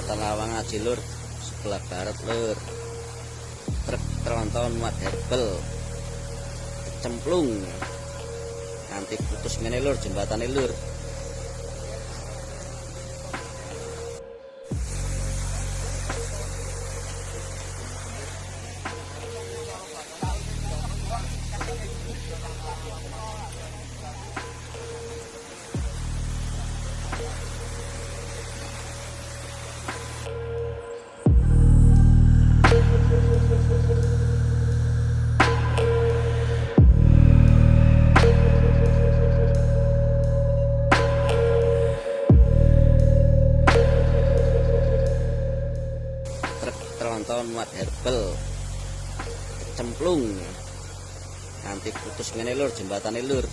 Jembatan Lawang Aji lur, sebelah barat lur. Truk tronton muat herbal kecemplung nanti putus ngene lur jembatane lur. Truk tronton muat herbal kecemplung nanti putus ngene lur jembatane lur.